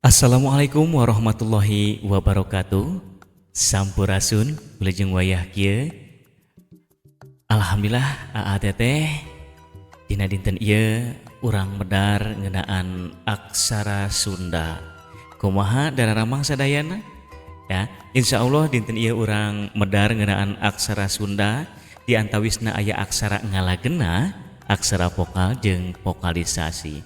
Assalamualaikum warahmatullahi wabarakatuh. Sampurasun, wilujeng wayah kieu. Alhamdulillah, Aa Teteh, dina dinten ieu urang medar ngeunaan aksara Sunda. Kumaha dararamang sadayana? Ya, insya Allah dinten ieu urang medar ngeunaan aksara Sunda, di antawisna aya aksara ngalagena, aksara vokal jeung vokalisasi.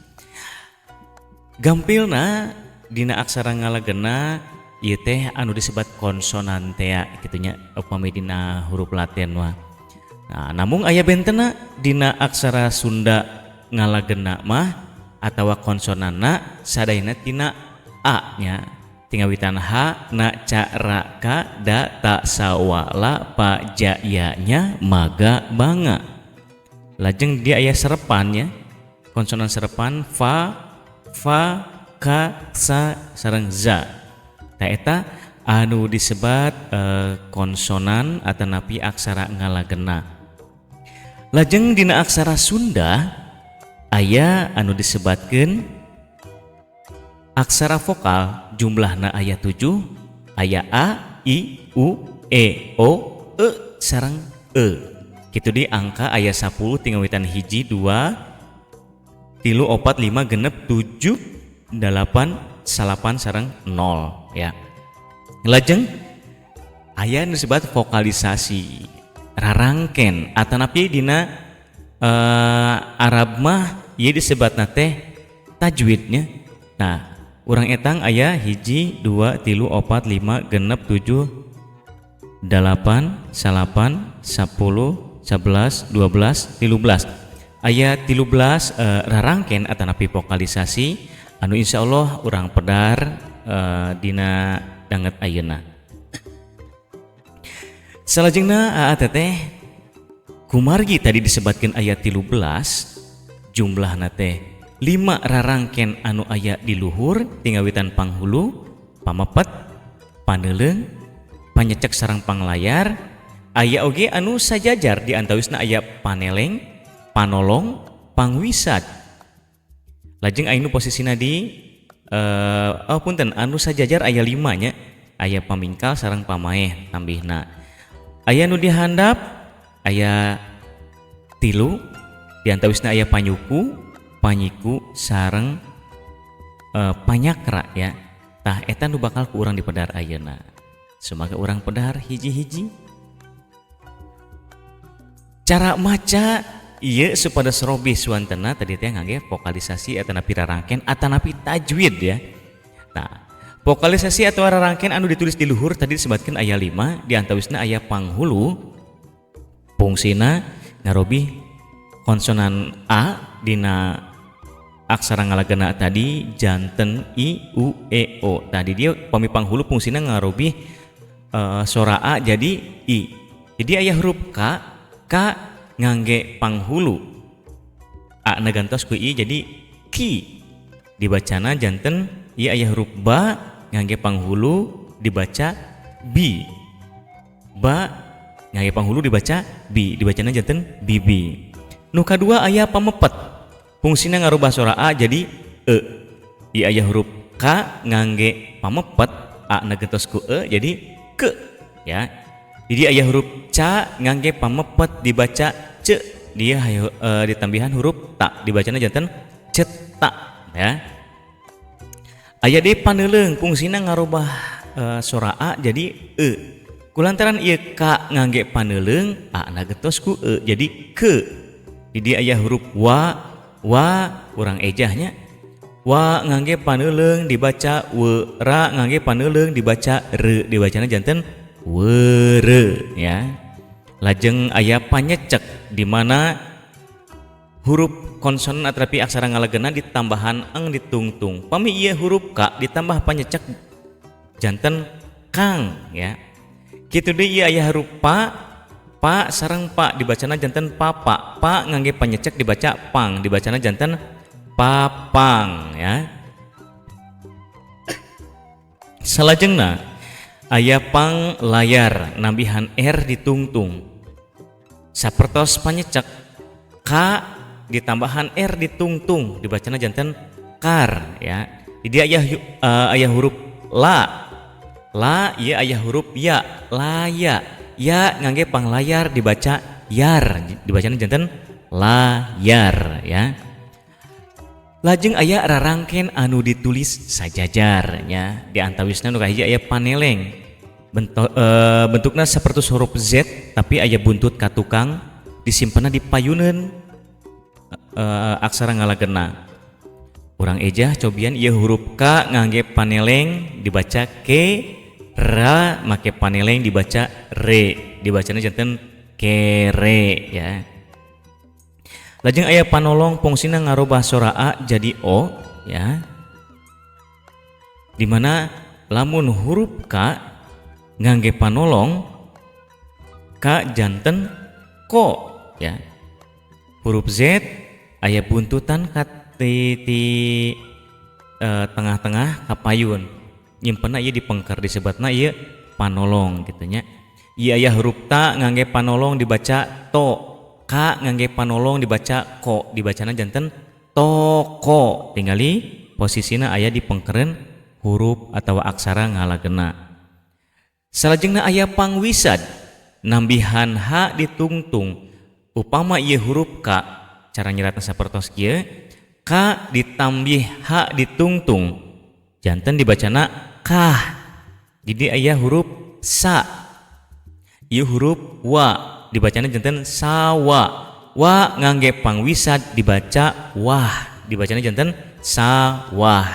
Gampilna dina aksara ngalagena ieu teh anu disebat konsonan tea kitu nya, upami dina huruf Latin mah. Nah, namun aya bentena dina aksara Sunda ngalagena mah atawa konsonanna sadayana tina A nya. Tingawitan H, na, ca, ra, ka, da, ta, sa, wa, la, pa, ja, ya, nya, maga, banga. Lajeng dia aya serepannya, konsonan serepan fa, fa, ka, sa, sareng za. Tah, eta anu disebat konsonan atanapi aksara ngalagena. Lajeng dina aksara Sunda aya anu disebatkeun aksara vokal, jumlahna aya 7, aya A, I, U, E, O, E sareng E. Kitu di angka aya 10, tingawitan 1, 2, 3, 4, 5, 6, 7, 8, 9 sareng 0 ya. Lajeng aya nu disebut vokalisasi, rarangken, atanapi dina Arab mah ieu disebatna teh tajwidnya. Nah, urang etang aya 1, 2, 3, 4, 5, 6, 7, 8, 9, 10, 11, 12, 13. Aya 13 rarangken atanapi vokalisasi anu insya Allah urang pedar dina danget ayeuna. Salajengna, Aa Teteh, kumargi tadi disebatkan aya 13, jumlahna teh 5 rarangken anu aya di luhur, tingawitan panghulu, pamepet, paneuleung, panyecek sareng panglayar. Aya oge anu sajajar, di antawisna aya paneleng, panolong, pangwisat. Lajeng aya nu posisina di oh punten, anu sajajar aya 5 nya, aya pamingkal sareng pamaeh tambihna. Aya nu dihandap aya 3, di antawisna aya panyuku, panyiku, sareng panyakra ya. Tah, eta nu bakal ku urang dipedar ayeuna. Semoga urang pedar hiji-hiji. Cara maca ieu supados robih suantena tadi teh ngangge vokalisasi atanapi rarangken atanapi tajwid ya. Nah, vokalisasi atau rarangken anu ditulis di luhur tadi disebutkan aya 5, di antawisna aya panghulu, fungsina ngarobih konsonan A dina aksara ngalagena tadi janten I, U, E, O. Tadi dia pami panghulu fungsina ngarobih sora A jadi I. Jadi aya huruf K, K ngangge panghulu, A na gantos ku I jadi ki. Dibacana janten ieu aya huruf ba ngangge panghulu dibaca bi. Ba ngangge panghulu dibaca bi, dibacana janten bibi. Nu kadua aya pamepet. Fungsina ngarubah sora A jadi E. Di aya huruf K ngangge pamepet, A na gentos ku E jadi ke ya. Jadi aya huruf C ngangge pamepet dibaca C, dia ditambihan huruf ta, dibacana janten cetak ya. Aya deui paneuleung, fungsina ngarubah sora A jadi E. Kulantaran ieu K ngangge paneuleung, A na gentos ku E jadi ke. Di aya huruf wa, wa urang ejahnya, wa ngangge paneuleung dibaca we, ra ngangge paneuleung dibaca re, dibacana janten were ya. Lajeng aya panyecek, di mana huruf konsonan atanapi aksara ngalegena ditambahan eng ditungtung. Pami ieu huruf K ditambah panyecek janten kang ya. Kitu deui ieu aya huruf pa, pa sareng pa dibacana janten papa. Pa ngangge panyecek dibaca pang, dibacana janten papang ya. Salajengna aya pang layar, nambihan R ditungtung. Sapertos panyecek, K ditambahan R ditungtung dibacana janten kar ya. Di dieu aya huruf la. La ieu aya huruf ya, laya. Ya ngangge panglayar dibaca yar, dibacana janten layar ya. Lajeng aya rarangken anu ditulis sajajar nya. Di antawisna nu kahiji aya paneleng. Bentukna sapertos huruf Z tapi aya buntut ka tukang, disimpenna di payuneun aksara ngalagena. Urang ejah cobian ieu huruf K ngangge paneleng dibaca ke, ra make paneleng dibaca re, dibacana janten kere ya. Lajeng aya panolong fungsina ngarobah sora A jadi O ya. Dimana lamun huruf K ngangge panolong K janten ko ya. Huruf Z aya buntutan ka ti tengah-tengah kapayun, nyimpenna ieu di pengker, disebutna ieu panolong gitu nya. Ieu aya huruf ta ngangge panolong dibaca to, ka ngangge panolong dibaca ko, dibacana janten toko. Tinggali posisina aya di pengkeren huruf atau aksara ngalagena. Salajengna aya pangwisad nambihan h ditungtung. Upama ieu huruf K, cara nyeratna sapertos kieu, K ditambih h ditungtung janten dibacana kah. Jadi aya huruf sa, ieu huruf wa dibacana janten sawa. Wa ngangge pangwisad dibaca wah, dibacana janten sawah.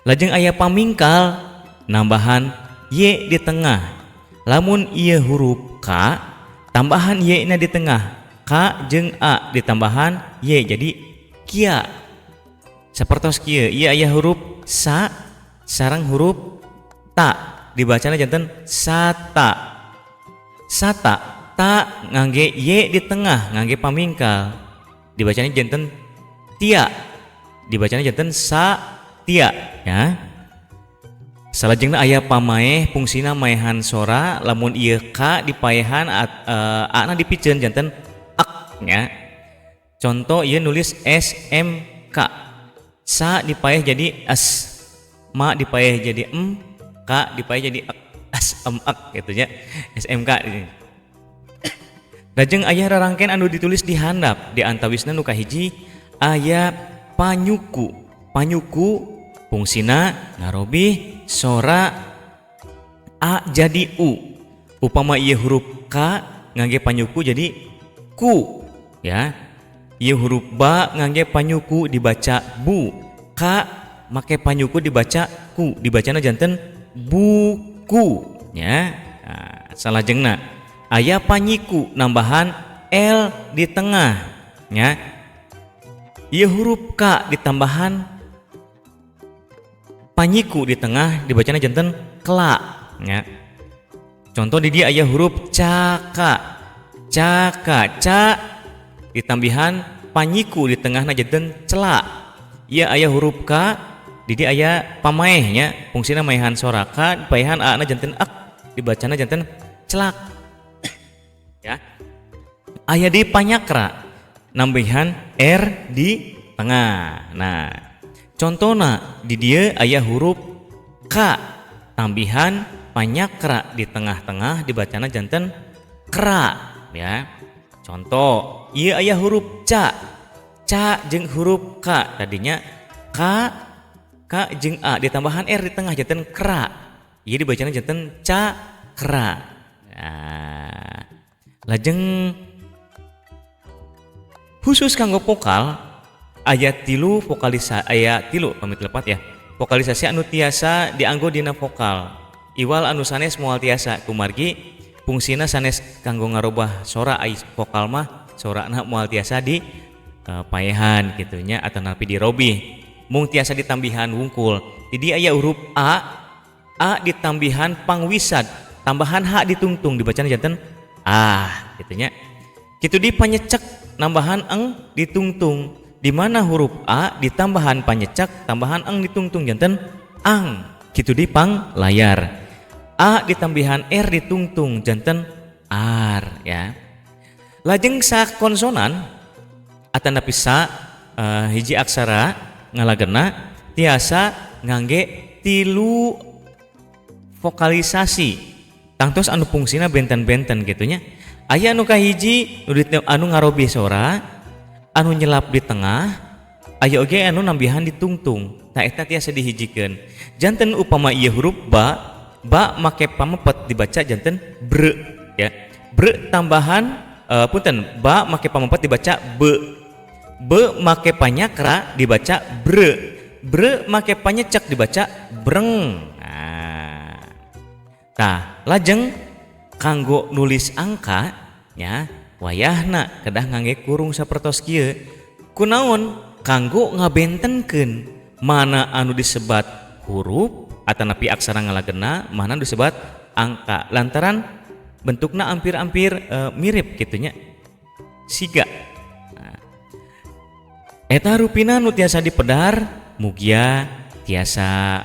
Lajeng aya pamingkal nambahan y di tengah. Lamun ieu huruf K tambahan y na di tengah, K jeung A ditambahan y jadi kia. Sapertos kieu, ieu aya huruf sa sareng huruf ta, dibacana janten sata. Sata, ta ngangge y di tengah, ngangge pamingkal, dibacanya janten tia, dibacanya janten sa tia ya. Salajengna aya pamaeh fungsina maehan sora. Lamun ieu k dipaehan, a na dipiceun janten ak nya. Contoh ieu nulis S M K, sa dipaeh jadi s, ma dipaeh jadi m, k dipaeh jadi ak, s m ak gitu nya, S M K ini. Lajeng aya rarangken anu ditulis di handap, di antawisna nu kahiji aya panyuku. Panyuku fungsina ngarobih sora a jadi u. Upama ieu huruf k ngangge panyuku jadi ku ya. Ieu huruf ba ngangge panyuku dibaca bu, k make panyuku dibaca ku, dibacana janten buku ya. Nah, salajengna aya panyiku nambahan l di tengah ya. Ieu huruf k ditambahan panyiku di tengah dibacana janten kela ya. Contoh di dia aya huruf caka, caka, ca ditambihan panyiku di tengahna janten cela. Ieu aya huruf k, di dia aya pamaeh nya, fungsina maehan sora k, paehan a na janten ak, dibacana janten celak ya. Aya di panyakra nambihan r di tengah. Nah, contohna di dia aya huruf k tambihan panyakra di tengah-tengah dibacana janten kra ya. Contoh ieu aya huruf ca, ca jeung huruf k, tadinya k, k jeung a ditambahan r di tengah janten kra. Ieu dibacana janten cakra. Nah, lajeng khusus kanggo vokal aya tilu vokalisa, aya tilu pamit lepat ya. Vokalisasi anu tiasa dianggo dina vokal. Iwal anu sanes moal tiasa kumargi fungsina sanes kanggo ngarobah sora, ai vokal mah sorana moal tiasa di paehan kitu nya atanapi dirobih, mung tiasa ditambihan wungkul. Jadi aya huruf A, A ditambihan pangwisad tambahan H ditungtung dibacana janten ah kitu nya. Kitu di panyecek nambahan eng ditungtung, di mana huruf A ditambahan panyecek tambahan eng ditungtung janten ang. Kitu di pang layar A ditambihan R ditungtung janten ar ya. Lajeng sa konsonan atanapi sa hiji aksara ngalagena tiasa ngangge tilu vokalisasi, tangtos anu fungsina benten-benten gitu nya. Aya anu kahiji anu ngarobih sora, anu nyelap di tengah, aya oge anu nambihan di tungtung. Tah, eta tiasa dihijikeun. Janten upama ieu huruf ba, ba make pamepet dibaca janten bre ya. Bre tambahan, punten, ba make pamepet dibaca be, be make panyakra dibaca bre, bre make panyecek dibaca breng. Nah, tah lajeng kanggo nulis angka nya, wayahna kedah ngangge kurung sapertos kieu. Kunaon? Kanggo ngabentenkeun mana anu disebat huruf atanapi aksara ngalagena, mana anu disebat angka, lantaran bentukna hampir-hampir mirip gitu nya, siga. Nah, eta rupina nu tiasa dipedar, mugia tiasa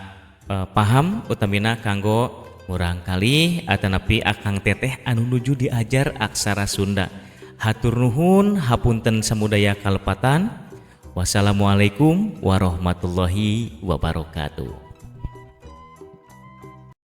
paham, utamina kanggo murangkalih atanapi akang teteh anu nuju diajar aksara Sunda. Hatur nuhun, hapunten samudaya kalepatan. Wassalamualaikum warahmatullahi wabarakatuh.